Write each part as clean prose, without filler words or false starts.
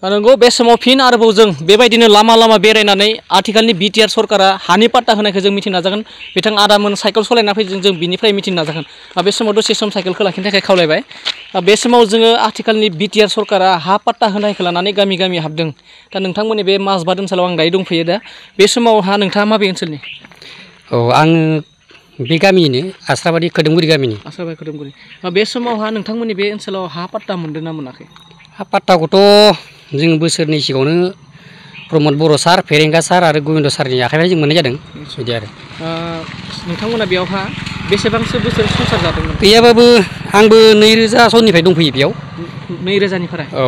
नंगौ बे समाव फिन आरोबाव जों बेबायदिनो लामा लामा बेरायनानै आथिखालनि बिटिआर सरकारा हानि पाट्टा होनायखौ जों मिथिनो नाजागोन बिथां आदामोन साइकेल सालायना फैदों जों बिनिफ्राय मिथिनो नाजागोन बे समाव दसे सम साइकेलखौ लाखिनो थाखाय खावलायबाय बे समाव जोङो आथिखालनि बिटिआर सरकारा हा पाट्टा होनायखौ लानानै गामि गामि हाबदों दा नोंथांमोननि बे माजबाद ओनसोलाव आं दायो दंफैयो दा बे समावहा नोंथाङा माबे ओनसोलनि आङो बे गामिनि आस्राबारि खोदोमगुरि गामिनि आस्राबारि खोदोमगुरि बे समावहा नोंथांमोननि बे ओनसोलाव हा पाट्टा मोनदों ना मोनाखै हा पाट्टाखौथ' जों बोसोरनै सिगाङावनो प्रमद बर' सार फेरेंगा सार आरो गोबिन्द सारनि आखाइनिफ्राय जों मोननाय जादों बिदि आरो नोंथांमोना बेयावहा बेसेबांसो बोसोर संसार जादोंमोन गैयाबाबो आंबो 2000 सननिफ्राय दंफैयो बेयाव 2000निफ्राय औ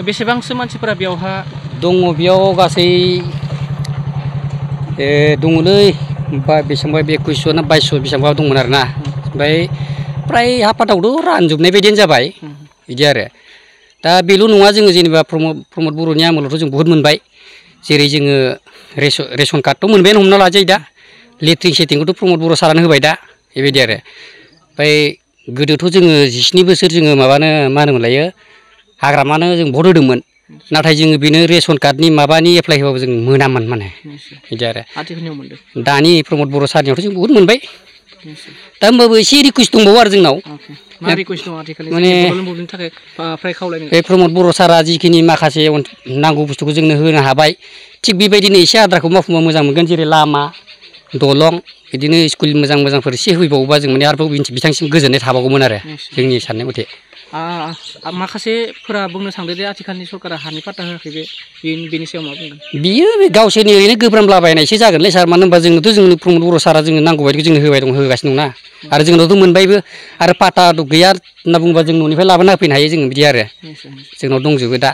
बेसेबांसो मानसिफोरा बेयावहा दङ बेयाव गासै दङलै बेसेबांबा 21 ना 22 बेसेबांबा दंमोन आरोना ओमफ्राय फ्राय हा पाट्टाखौथ' रानजोबनाय बायदियानो जाबाय बिदि आरो दा बेल' नङा जोङो जेनेबा प्रमद बर'नि आमोलावथ' जों बहुद मोनबाय जेरै जोङो रेसन कार्डथ' मोनबायानो हमना लाजायो दा लेट्रिन सेटिंखौथ' प्रमद बर' सारानो होबाय दा बेबायदि आरो ओमफ्राय गोदोथ' जोङो 17 बोसोर जोङो माबानो मा होनोमोनलायो हाग्रामानो जों भट होदोंमोन नाथाय जोङो बेनो रेसन कार्डनि माबानि एप्लाइ होबाबो जों मोनामोन माने बिदि आरो दानि प्रमद बर' सारनियावथ' जों बहुद मोनबाय दा होमबाबो एसे रिकुवेस्ट दंबावो आरो जोंनाव माने बे प्रमद बर' सारा जिखिनि माखासे नांगौ बुस्थुखौ जोंनो होनो हाबाय थिग बेबायदिनो एसे आद्राखौ मावफुंबा मोजां मोनगोन जेरै लामा दलं बिदिनो स्कुल मोजां मोजांफोर एसे होफैबावोबा जों माने आरोबाव बिथांसिम गोजोननाय थाबावगौमोन आरो जोंनि साननाय मथे माखासेफोरा बुंनो सानदों दे आथिखालनि सरकारा हानि पाट्टा होआखै बेनि सायाव मा बुंगोन बियो गावसोरनि ओरैनो गोब्रामलाबायनायसो जागोनलै सार मानो होनबा जोंनोथ' जोंनो प्रमद बर' सारा जोंनो नांगौ बायदिखौ जोंनो होगासिनो दंना आरो जोंनावथ' मोनबायबो आरो पाट्टा गैया होनना बुंबा जों न'निफ्राय लाबोना होफैनो हायो जों बिदि आरो जोंनाव दंजोबो दा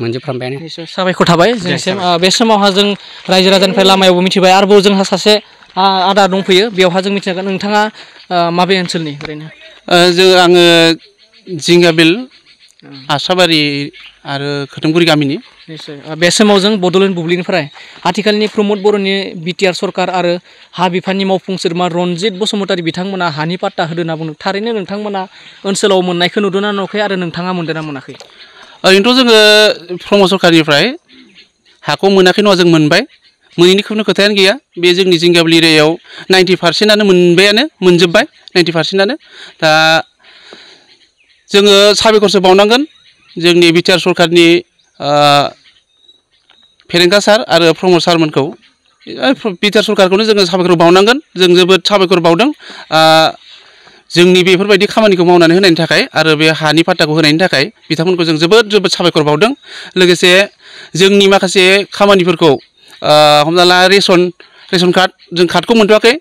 मोनजोबफ्रामबायानो साबायखर थाबाय जोंनिसिम बे समावहा जों रायजो राजानिफ्राय लामायावबो मिथिबाय आरोबाव जोंहा सासे आदा दंफैयो बेवहा जों मिथिनांगोन नोंथाङा माबे ओनसोलनि ओरैनो आङो जिंगाबिल आसाबारि आरो खोदोमगुरि गामिनि निश्चय बे समाव जों बड'लेण्ड बुब्लिनिफ्राय आथिखालनि प्रमद बर'नि बिटिआर सरकार आरो हा बिफाननि मावफुं सोद्रोमा रनजित बसुमतारी बिथांमोना हानि पाट्टा होदों होनना बुंदों थारैनो नोंथांमोना ओनसोलाव मोननायखौ नुदों ना नुवाखै आरो नोंथाङा मोनदों ना मोनाखै ओरैनोथ' जोङो प्रमद सरकारनिफ्राय हाखौ मोनाखै नङा जों मोनबाय मोनैनिखौनो खोथायानो गैया बे जोंनि जिंगाबिल एरियायाव 90%आनो मोनबायानो मोनजोब्बाय 90%आनो दा जोङो साबायखरसो बावनांगोन जोंनि बिटिआर सरकारनि फेरेंगा सार आरो प्रमद सारमोनखौ बिटिआर सरकारखौनो जोङो साबायखर बावनांगोन जों जोबोद साबायखर बावदों जोंनि बेफोरबायदि खामानिखौ मावनानै होनायनि थाखाय आरो बे हानि पाट्टाखौ होनायनि थाखाय बिथांमोनखौ जों जोबोद साबायखर बावदों लोगोसे जोंनि माखासे खामानिफोरखौ हमना ला रेसन कार्ड जों कार्डखौ मोनथ'वाखै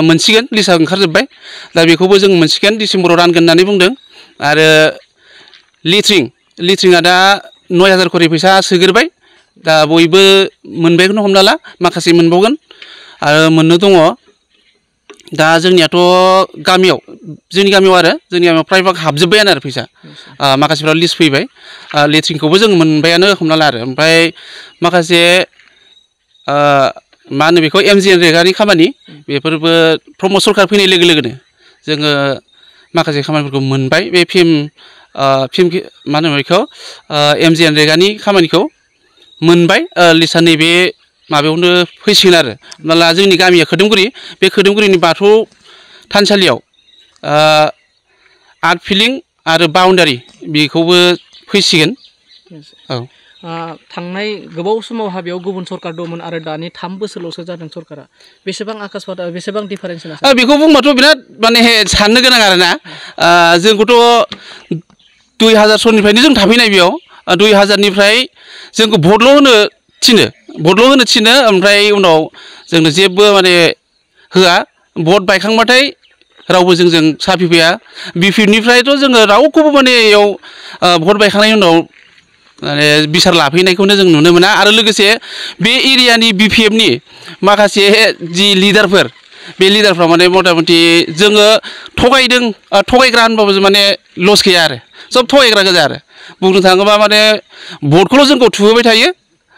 मोनसिगोन लिस्टआ ओंखारजोब्बाय दा बेखौबो जों मोनसिगोन डिसेम्बराव रानगोन होननानै बुंदों आरो लिट्रिंआ दा 9000 खरि फैसा सोग्रोबाय दा बयबो मोनबायखौनो हमना ला माखासे मोनबावगोन आरो मोननो दङ दा जोंनियाथ' जोंनि गामियाव फ्राय भाग हाबजोब्बायानो आरो फैसा माखासेफ्रा लिस्ट फैबाय लेट्रिनखौबो जों मोनबायानो हमना ला आरो ओमफ्राय माखासे मा होनो बेखौ एमजिएन रेगानि खामानि बेफोरबो प्रमद सरकार फैनाय लोगो लोगोनो जोङो माखासे खामानिफोरखौ मोनबाय बे मा होनो बेखौ एमजिएन रेगानि खामानिखौ मोनबाय लिस्टआ नैबे माबायावनो फैसिगोन आरो हमना ला जोंनि गामिया खोदोमगुरि बे खोदोमगुरिनि बाथौ थानसालियाव आर्ट फिलिं आरो बाउन्डारि बेखौबो फैसिगोन औ थांनाय गोबाव समावहा बेयाव गुबुन सरकार दंमोन आरो दानि 3 बोसोरल'सो जादों सरकारा बेसेबां डिफारेन्स बेखौ बुंबाथ' बिराद माने साननो गोनां आरोना जोंखौथ' 2000 सननिफ्रायनो जों थाफैनाय बेयाव 2000निफ्राय जोंखौ भटल' होनो थिनो ओमफ्राय उनाव जोंनो जेबो माने होआ भट बायखांबाथाय रावबो जोंजों साफिफैया बिपिएफनिफ्रायथ' जोङो रावखौबो माने बेयाव भट बायखांनायनि उनाव माने बिसार लाफैनायखौनो जों नुनो मोना आरो लोगोसे बे एरियानि बिपिएफनि माखासे जि लिडारफोर बे लिडारफ्रा माने मथा मथि जोङो थगायग्रा होनबाबो माने लस गैया आरो सब थगायग्रा गोजा आरो बुंनो थाङोबा माने भटखौल' जोंखौ थुहोबाय थायो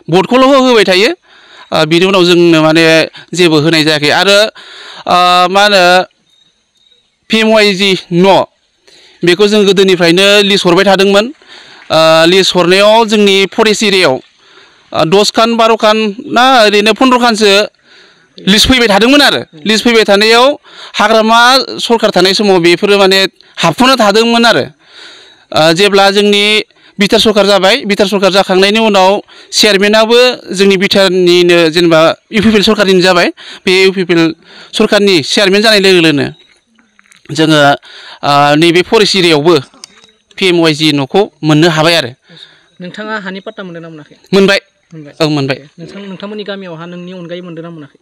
भटखौल' होबाय थायो बिनि उनाव जोंनो माने जेबो होनाय जायाखै आरो मा होनो पिएमवाइ जि न' बेखौ जों गोदोनिफ्रायनो लिस्ट हरबाय थादोंमोन लिस्ट हरनायाव जोंनि फरेस्ट एरियायाव 10 खान 12 खान ना ओरैनो 15 खानसो लिस्ट फैबाय थादोंमोन आरो लिस्ट फैबाय थानायाव हाग्रामा सरकार थानाय समाव बेफोरो माने हाबख'ना थादोंमोन आरो जेब्ला जोंनि बिटिआर सरकार जाबाय बिटिआर सरकार जाखांनायनि उनाव चेयारमेनाबो जोंनि बिटिआरनिनो जेनेबा इउपिपिएल सरकारनिनो जाबाय बे इउपिपिएल सरकारनि चेयारमेन जानाय लोगो लोगोनो जोङो नैबे फरेस्ट एरियायावबो PMYG न'खौ मोननो हाबाय आरो नोंथाङा हानि पाट्टा मोनदों ना मोनाखै मोनबाय ओं मोनबाय नोंथांमोननि गामियाव हा नोंनि अनगायै मोनदों ना मोनाखै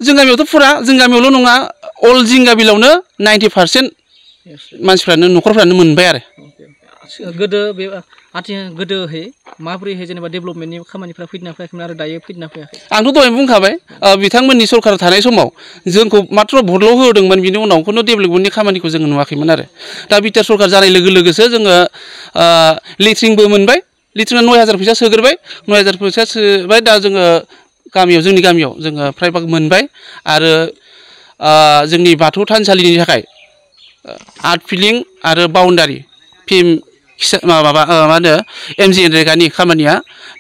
जों गामियावथ' फुरा जों गामियावल' नङा अल जिंगा बिलावनो 90% मानसिफ्रानो न'खरफ्रानो मोनबाय आरो गोदोहै माबोरैहाय जेनेबा डेभेलपमेन्टनि खामानिफ्रा फैदोंना फैयाखैमोन आरो दायो फैदोंना फैयाखै आंथ' दहाय बुंखाबाय बिथांमोननि सरकार थानाय समाव जोंखौ मात्र भटल' होदोंमोन बिनि उनाव खुनु डेभेलपमेन्टनि खामानिखौ जोङो नुवाखैमोन आरो दा बिटिआर सरकार जानाय लोगो लोगोसो जोङो लेट्रिनबो मोनबाय लेट्रिना 9000 फैसा सोग्रोबाय 9000 फैसा सोबाय दा जोङो गामियाव जोंनि गामियाव जोङो फ्रायभाग मोनबाय आरो जोंनि बाथौ थानसालिनि थाखाय आर्ट फिलिं आरो बाउन्डारि माबा मा होनो MGNरेगानि खामानिया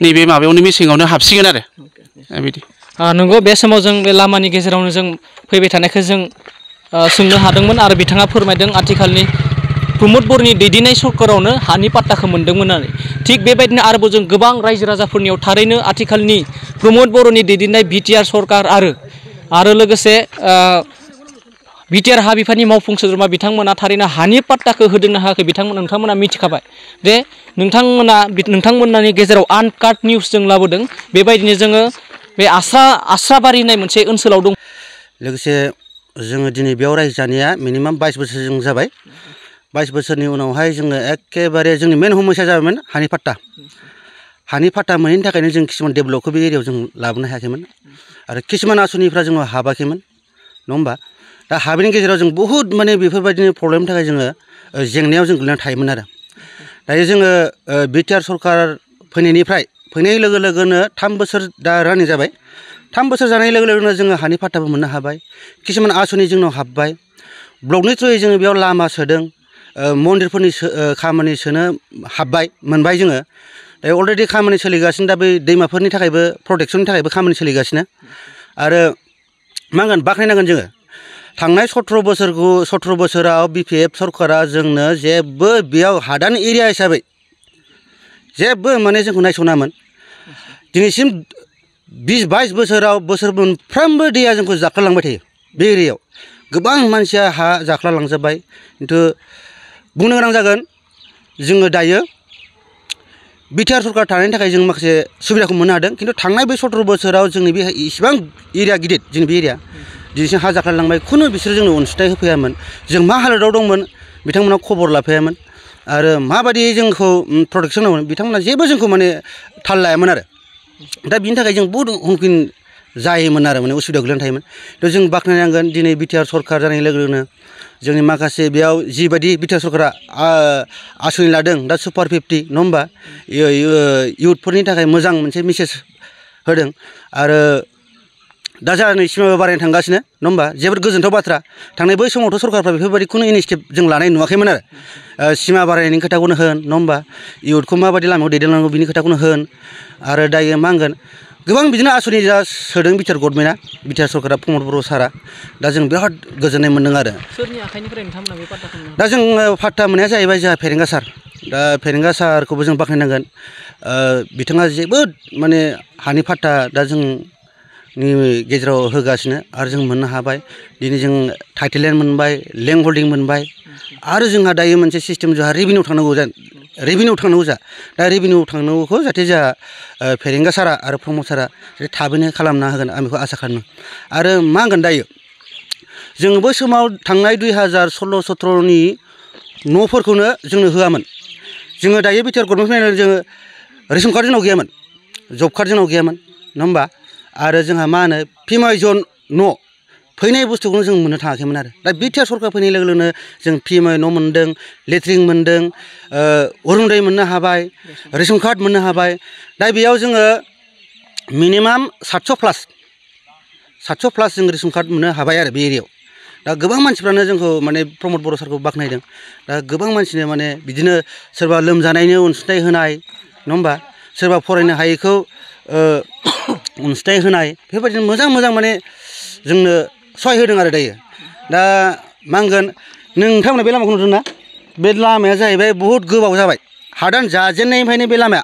नैबे माबायावनो मेसेङावनो हाबसिगोन आरो बिदि नंगौ बे समाव जों बे लामानि गेजेरावनो जों फैबाय थानायखौ जों सोंनो हादोंमोन आरो बिथाङा फोरमायदों आथिखालनि प्रमद बर'नि दैदेननाय सरकारावनो हानि पाट्टाखौ मोन्दोंमोन होननानै थिग बेबायदिनो आरोबाव जों गोबां रायजो राजाफोरनियाव थारैनो आथिखालनि प्रमद बर'नि दैदेननाय बिटिआर सरकार आरो लोगोसे बिटिआर हा बिफाननि मावफुं सोद्रोमा बिथांमोना थारैनो हानि पाट्टाखौ होदोंना होआखै नोंथांमोना मिथिखाबाय दे नोंथांमोननि गेजेराव आनकाट निउस जों लाबोदों बेबायदिनो जोङो बे आस्राबारि होननाय मोनसे ओनसोलाव दं लोगोसे जोङो दिनै बेयाव रायजो जानाया मिनिमाम 22 बोसोर जों जाबाय 22 बोसोरनि उनावहाय जोङो एखेबारे जोंनि मेन समस्या जाबायमोन हानि पाट्टा मोनैनि थाखायनो जों किसुमान डेभेलपखौ बे एरियायाव जों लाबोनो हायाखैमोन आरो किसुमान आसनिफ्रा जोङो हाबाखैमोन नङा होमबा दा हाबिनि गेजेराव जों बहुद माने बेफोरबायदिनो प्रब्लेमनि थाखाय जोङो जेंनायाव जों गोलैनानै थायोमोन आरो दायो जोङो बिटिआर सरकार फैनाय लोगो लोगोनो 3 बोसोर दा रानिं जाबाय 3 बोसोर जानाय लोगो लोगोनो जोङो हानि पाट्टाबो मोननो हाबाय किसुमान आसनि जोंनाव हाबबाय ब्लकनि थ्रुयै जोङो बेयाव लामा सोदों मन्दिरफोरनि खामानि सोनो मोनबाय जोङो दायो अलरेडि खामानि सोलिगासिनो दा बै दैमाफोरनि थाखायबो प्रटेक्सननि थाखायबो खामानि सोलिगासिनो आरो मा होनगोन बाख्नायनांगोन जोङो थांनाय 17 बोसोराव Bpf सरकारा जोंनो जेबो बेयाव हादान एरिया हिसाबै जेबो माने जोंखौ नायस'नामोन दिनैसिम 20-22 बोसोराव बोसोर मोनफ्रोमबो दैया जोंखौ जाख्लालांबाय थायो बे एरियायाव गोबां मानसिया हा जाख्लालांजोब्बाय खिन्थु बुंनो गोनां जागोन जोङो दायो बिटिआर सरकार थानायनि थाखाय जों माखासे सुबिदाखौ मोननो हादों खिन्थु थांनाय बे 17 बोसोराव जोंनि बे इसिबां एरिया गिदिर जोंनि बे एरिया दिनैसिम हा जाख्लालांबाय खुनु बिसोरो जोंनो अनसुंथाइ होफैयामोन जों मा हालोदाव दंमोन बिथांमोना खबर लाफैयामोन आरो माबायदि जोंखौ प्रटेक्सन होयोमोन बिथांमोना जेबो जोंखौ माने थाल लायामोन आरो दा बिनि थाखाय जों बहुद हुमखिन जायोमोन आरो माने उसुबिदायाव गोलैनानै थायोमोन थ' जों बाख्नायनांगोन दिनै बिटिआर सरकार जानाय लोगो लोगोनो जोंनि माखासे बेयाव जिबायदि बिटिआर सरकारा आसनि लादों दा सुपार 50 नङा होमबा इयुथफोरनि थाखाय मोजां मोनसे मेसेज होदों आरो दा जानानै सिमाबो बारायनो थांगासिनो नङा होमबा जोबोद गोजोनथाव बाथ्रा थांनाय बै समावथ' सरकारफ्रा बेफोरबायदि खुनु इनिसियेटिभ जों लानाय नुवाखैमोन आरो सिमा बारायनायनि खोथाखौनो होन नङा होमबा इयुथखौ माबायदि लामायाव दैदेनलांनांगौ बिनि खोथाखौनो होन आरो दायो मा होनगोन गोबां बिदिनो आसनि जा सोदों बिटिआर गभर्नमेन्टआ बिटिआर सरकारा प्रमद बर' सारा दा जों बिराद गोजोननाय मोन्दों आरो सोरनि आखाइनिफ्राय नोंथांमोना बे पाट्टाखौ दा जों पाट्टा मोननाया जाहैबाय जोंहा फेरेंगा सार दा फेरेंगा सारखौबो जों बाख्नायनांगोन बिथाङा जोबोद माने हानि पाट्टा दा जोंनि गेजेराव होगासिनो आरो जों मोननो हाबाय दिनै जों टाइटेल लेन्ड मोनबाय लेन्ड हल्डिं मोनबाय आरो जोंहा दायो मोनसे सिस्टेम जोंहा रेभिनिउ थांनांगौ जा दा रेभिनिउ थांनांगौखौ जाहाथे जोंहा फेरेंगा सारा आरो प्रमद सारा थाबैनो खालामना होगोन आं बेखौ आसा खालामो आरो मा होनगोन दायो जोङो बै समाव थांनाय 2016-17नि न'फोरखौनो जोंनो होआमोन जोङो दायो बिटिआर गभर्नमेन्ट फैनानै जोङो रेसन कार्ड जोंनाव गैयामोन जब कार्ड जोंनाव गैयामोन नङा होमबा आरो जोंहा मा होनो PMYG न' फैनाय बुस्थुखौनो जों मोननो थाङाखैमोन आरो दा बिटिआर सरकार फैनाय लोगो लोगोनो जों PMY न' मोन्दों लेट्रिन मोन्दों अरुनदय मोननो हाबाय रेसन कार्ड मोननो हाबाय दा बेयाव जोङो मिनिमाम 700 प्लास जों रेसन कार्ड मोननो हाबाय आरो बे एरियायाव दा गोबां मानसिफ्रानो जोंखौ माने प्रमद बर' सारखौ बाख्नायदों दा गोबां मानसिनो माने बिदिनो सोरबा लोमजानायनि अनसुंथाइ होनाय नङा होमबा सोरबा फरायनो हायैखौ अनसुंथाइ होनाय बेफोरबायदिनो मोजां मोजां माने जोंनो सहाय होदों आरो दायो दा मा होनगोन नोंथांमोना बे लामाखौ नुदोंना बे लामाया जाहैबाय बहुद गोबाव जाबाय हादान जाजेननायनिफ्रायनो बे लामाया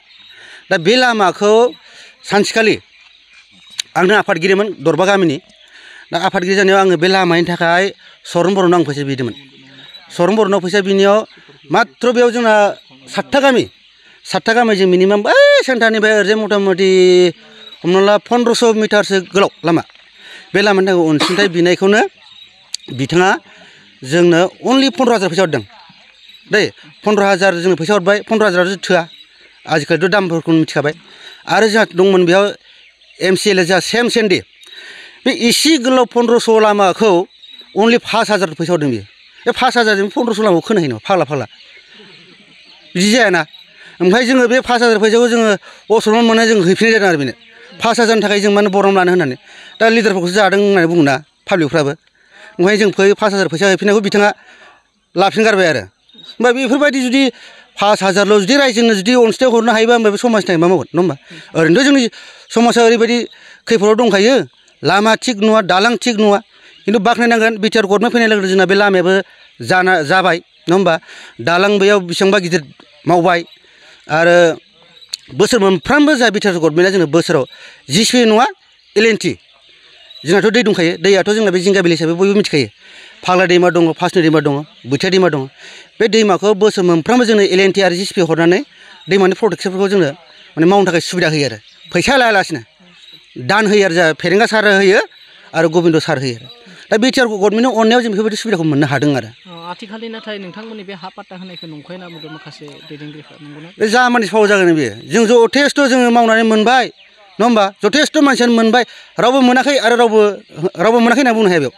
दा बे लामाखौ सानसेखालि आंनो आफादगिरिमोन दरबा गामिनि दा आफादगिरि जानायाव आङो बे लामानि थाखाय सरन बर'नाव आं फैसा बिदोंमोन सरन बर'नाव फैसा बिनायाव मात्र बेयाव जोंना 7था गामि जों मिनिमाम बै सेन्टारनिफ्राय ओरैजाय मथा मथि हमना ला 1500 मिटारसो गोलाव लामा बे लामानि थाखाय अनसुंथाइ बिनायखौनो बिथाङा जोंनो अनलि 15,000 फैसा हरदों दै 15,000 जोंनो फैसा हरबाय 15,000 थोआ आजिखालिथ' दामफोरखौ मिथिखाबाय आरो जोंहा दंमोन बेयाव MCLA जोंहा सेन्डि बे एसे गोलाव 1500 लामाखौ अनलि 5,000 फैसा हरदों बियो बे 5,000 जों 1500 लामाखौ खोनो हायो नामा फाग्ला बिदि जायाना ओमफ्राय जोङो बे 5,000 फैसाखौ जोङो असलमन मोननाय जों हैफिननाय जादों आरो बेनो 5,000 थाखाय जों माने बरम लानो होननानै दा लिडारफोरखौसो जादों होननानै बुङोना पाब्लिकफ्राबो ओमफ्राय जों 5,000 फैसा हैफिननायखौ बिथाङा लाफिनगारबाय आरो ओमफ्राय बेफोरबायदि जुदि 5,000ल' जुदि रायजोनो जुदि अनसुंथाइ हरनो हायोबा होमबा बे समाजनि थाखाय मा मावगोन नङा होमबा ओरैनोथ' जोंनि समाजा ओरैबायदि खैफोदाव दंखायो लामा थिग नङा दालां थिग नङा खिन्थु बाख्नायनांगोन बिटिआर गभर्नमेन्ट फैनाय लोगो लोगो जोंना बे लामायाबो जाबाय नङा होमबा दालां बेयाव बेसेबांबा गिदिर मावबाय आरो बोसोर मोनफ्रोमबो जा बिटिआर गभर्नमेन्टआ जोंनो बोसोराव जिसिपि नङा LNT जोंनाथ' दै दंखायो दैयाथ' जोंना बे जिंगा बिल हिसाबै बयबो मिथिखायो फाग्ला दैमा दङ फासनि दैमा दङ बोथिया दैमा दङ बे दैमाखौ बोसोर मोनफ्रोमबो जोंनो LNT आरो जिसिपि हरनानै दैमानि प्रटेक्सनफोरखौ जोंनो माने मावनो थाखाय सुबिदा होयो आरो फैसा लायालासिनो दान होयो आरो जा फेरेंगा सार होयो आरो गबिन्द सार होयो दा बिटिआर गभर्नमेन्टनि अननायाव जों बेफोरबायदि सुबिदाखौ मोननो हादों आरो आथिखालनि नाथाय नोंथांमोननि बे हा पाट्टा होनायखौ नंखाय होनना बुंदों माखासे दैदेनगिरिफ्रा नंगौना बे जा मानसि फाव जागोन बेयो जों जथेस्थ' जोङो मावनानै मोनबाय नङा होमबा जथेस्थ' मानसियानो मोनबाय रावबो मोनाखै आरो रावबो मोनाखै होनना बुंनो हाया बेयाव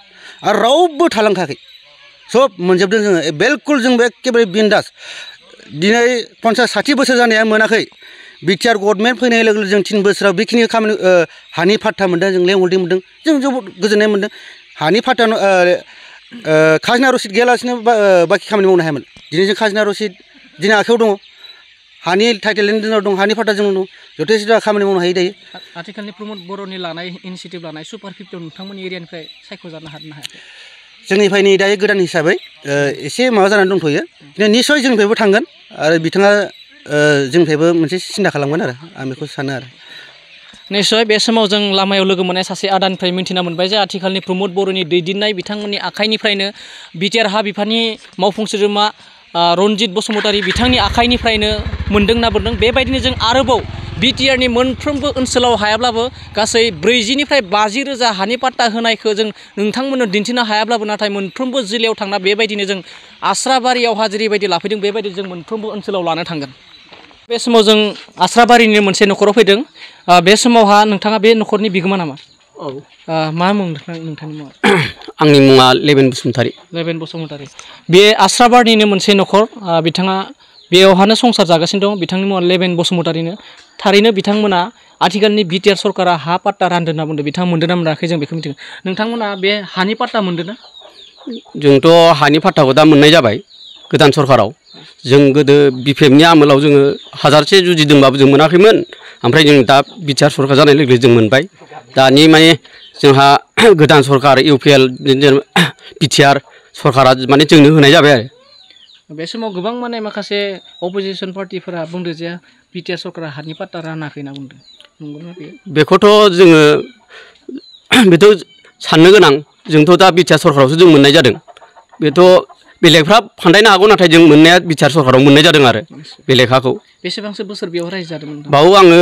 आरो रावबो थालांखायाखै सब मोनजोबदों जोङो बिलकुल जों एखेबारे बिन्दास दिनै 50-60 बोसोर जानाया मोनाखै बिटिआर गभर्नमेन्ट फैनाय लोगो लोगो जों 3 बोसोराव बेखिनि खामानि हानि पाट्टा मोन्दों जों लेंहरदि मोन्दों जों जोबोद गोजोननाय मोन्दों हानि पाट्टा खाजोना रसिद गैयालासिनो बाखि खामानि मावनो हायामोन दिनै जों खाजोना रसिद दिनै आखायाव दङ हानि टाइटेलनि दिनाव दं हानि पाट्टा जों दं जथेस्थ' खामानि मावनो हायो दायो आथिखालनि प्रमद बर'नि लानाय इनिसियेटिभ लानाय सुपार 50 नोंथांमोननि एरियानिफ्राय सायख'जानो हादों हायाखै जोंनिफ्राय नै दायो गोदान हिसाबै एसे माबा जानानै दंथ'यो निस्सय जोंनिफ्रायबो थांगोन आरो बिथाङा जोंनिफ्रायबो मोनसे सिन्था खालामगोन आरो आं बेखौ सानो आरो निश्चय बे समाव जों लामायाव लोगो मोननाय सासे आदानिफ्राय मिन्थिना मोनबाय जे आथिखालनि प्रमद बर'नि दैदेननाय बिथांमोननि आखाइनिफ्रायनो बिटिआर हा बिफाननि मावफुं सोद्रोमा रनजित बसुमतारी बिथांनि आखाइनिफ्रायनो मोन्दों ना मोन्दों बेबायदिनो जों आरोबाव बिटिआरनि मोनफ्रोमबो ओनसोलाव हायाब्लाबो गासै 40निफ्राय 50,000 हानि पाट्टा होनायखौ जों नोंथांमोननो दिन्थिनो हायाब्लाबो नाथाय मोनफ्रोमबो जिल्लायाव थांना बेबायदिनो जों आस्राबारियावहा जेरैबायदि लाफैदों बेबायदि जों मोनफ्रोमबो ओनसोलाव लानो थांगोन बे समाव जों आस्राबारिनि मोनसे न'खराव फैदों बे समावहा नोंथाङा बे न'खरनि बिगोमा नामा औ मा मुं नोंथांनि मुङा आंनि मुङा लेबेन बसुमतारी बे आस्राबारिनिनो मोनसे न'खर बिथाङा बेयावहानो संसार जागासिनो दं बिथांनि मुङा लेबेन बसुमतारीनो थारैनो बिथांमोना आथिखालनि बिटिआर सरकारा हा पाट्टा रानदों होनना बुंदों बिथाङा मोन्दों ना मोनाखै जों बेखौ मिथिगौ नोंथांमोना बे हानि पाट्टा मोन्दों ना जोंथ' हानि पाट्टाखौ दा मोननाय जाबाय गोदान सरकाराव जों गोदो बिपिएफनि आमोलाव जोङो हाजारसे जुजिदोंबाबो जों मोनाखैमोन ओमफ्राय जों दा बिटिआर सरकार जानाय लोगो लोगो जों मोनबाय दानि माने जोंहा गोदान सरकार इउपिएल बिटिआर सरकारा माने जोंनो होनाय जाबाय आरो बे समाव गोबां माने माखासे अपोजिसन पार्टिफोरा बुंदों जे बिटिआर सरकारा हानि पाट्टा रानाखै होनना बुंदों नंगौना बेखौथ' जोङो बेथ' साननो गोनां जोंथ' दा बिटिआर सरकारावसो जों मोननाय जादों बेथ' बेलेगफ्रा फान्दायनो हागौ नाथाय जों मोननाया बिटिआर सरकाराव मोननाय जादों आरो बे लेखाखौ बेसेबांसो बोसोर बेयाव रायजो जादोंमोन बाव आङो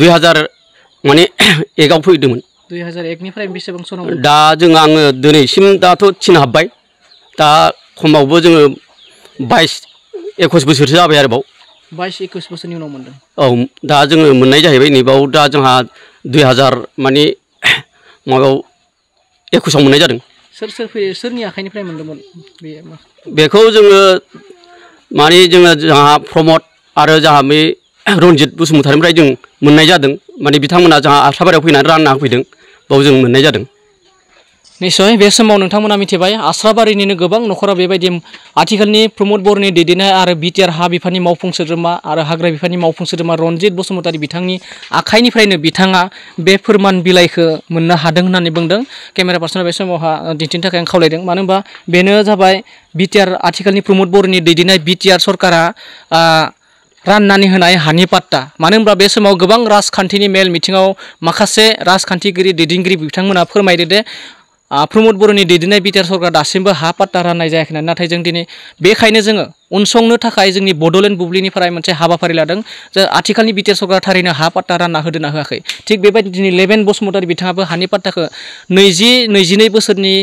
2001 आव फैदोंमोन 2001निफ्राय बेसेबां सनाव दा आङो दिनैसिम दाथ' थिन हाबबाय दा खमावबो जोङो 22-21 बोसोरसो जाबाय आरो बाव 22-21 बोसोरनि उनाव मोनदों औ दा जोङो मोननाय जाहैबाय नैबाव दा जोंहा 2000 माने माबायाव 21 आव मोननाय जादों सोरनि आखाइनिफ्राय मोन्दोंमोन बेखौ जोङो माने जोंहा प्रमद आरो जोंहा बे रनजित बसुमतारीनिफ्राय जों मोननाय जादों माने बिथांमोना जोंहा आस्राबारियाव फैनानै रानना होफैदों बाव जों मोननाय जादों निश्चय बे समाव नोंथांमोना मिथिबाय आस्राबारिनिनो गोबां न'खरा बेबायदि आथिखालनि प्रमद बर'नि दैदेननाय आरो बिटिआर हा बिफाननि मावफुं सोद्रोमा आरो हाग्रा बिफाननि मावफुं सोद्रोमा रनजित बसुमतारी बिथांनि आखाइनिफ्रायनो बिथाङा बे फोरमान बिलाइखौ मोननो हादों होननानै बुंदों। केमेरा पार्सना बे समावहा दिन्थिनो थाखाय आं खावलायदों। मानो होनबा बेनो जाबाय बिटिआर आथिखालनि प्रमद बर'नि दैदेननाय बिटिआर सरकारा राननानै होनाय हानि पाट्टा। मानो होनब्ला बे समाव गोबां राजखान्थिनि मेल मिथिङाव माखासे राजखान्थिगिरि दैदेनगिरि बिथांमोना फोरमायदो दे प्रमद बर'नि दैदेननाय बिटिआर सरकार दासिमबो हा पाट्टा राननाय जायाखै होननानै। नाथाय जों दिनै बेखायनो जोङो उनसंनो थाखाय जोंनि बड'लेण्ड बुब्लिनिफ्राय मोनसे हाबाफारि लादों जे आथिखालनि बिटिआर सरकारा थारैनो हा पाट्टा रानना होदोंना होआखै। थिग बेबायदि दिनै लेबेन बसुमतारी बिथाङाबो हानि पाट्टाखौ 22 बोसोरनि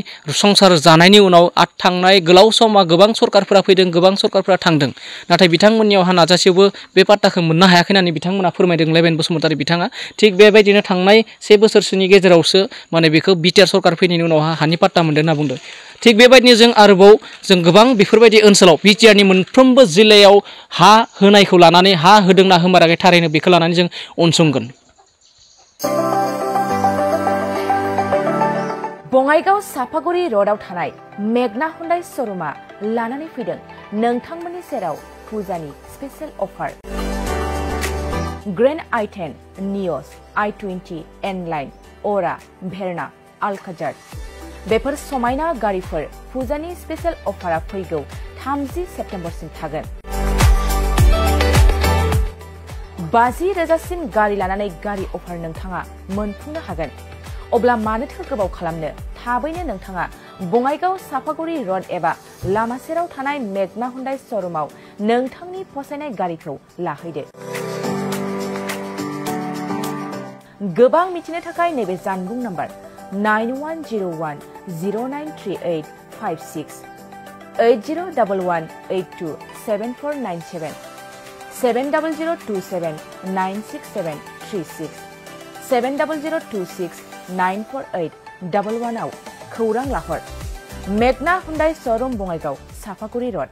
संसार जानायनि उनाव थांनाय गोलाव समा गोबां सरकारफोरा फैदों, गोबां सरकारफोरा थांदों, नाथाय बिथांमोननियावहा नाजासेयावबो बे पाट्टाखौ मोननो हायाखै होननानै बिथांमोना फोरमायदों लेबेन बसुमतारी बिथाङा। थिग बेबायदिनो थांनाय 1 बोसोरसोनि गेजेरावसो माने बेखौ बिटिआर सरकार फैनायनि उनावहा हानि पाट्टा मोनदों होनना बुंदों। थिग बेबायदिनो जों आरोबाव जों गोबां बेफोरबायदि ओनसोलाव बिटिआरनि मोनफ्रोमबो जिल्लायाव हा होनायखौ लानानै हा होदोंना होमाराखै थारैनो बेखौ लानानै जों उनसंगोन। बङाइगाव साफागुरि र'डआव थानाय मेगना हुन्डाइ श'रुमा लानानै फैदों नोंथांमोननि सेराव फुजानि स्पेशेल अफार। ग्रेन्ड i10, नियस, i20, एनलाइन, अरा, भेरना, आलकाजार बेफोर समायना गारिफोर फुजानि स्पेशेल अफारा फैगौ 30 सेप्तेम्बरसिम थागोन। 50,000सिम गारि लानानै गारि अफार नोंथाङा मोनफुंनो हागोन। अब्ला मानोथो गोबाव खालामनो, थाबैनो नोंथाङा बङाइगाव साफागुरि र'ड एबा लामा सेराव थानाय मेगना हुन्डाइ श'रुमाव नोंथांनि फसायनाय गारिखौ लाहैदो। गोबां मिथिनो थाखाय नैबे जानबुं नाम्बार 9101093856 8011827497 700279673 70026948111 आव खौरां लाहर। मेगना हुन्डाइ श'रुम बङाइगाव साफागुरि र'ड।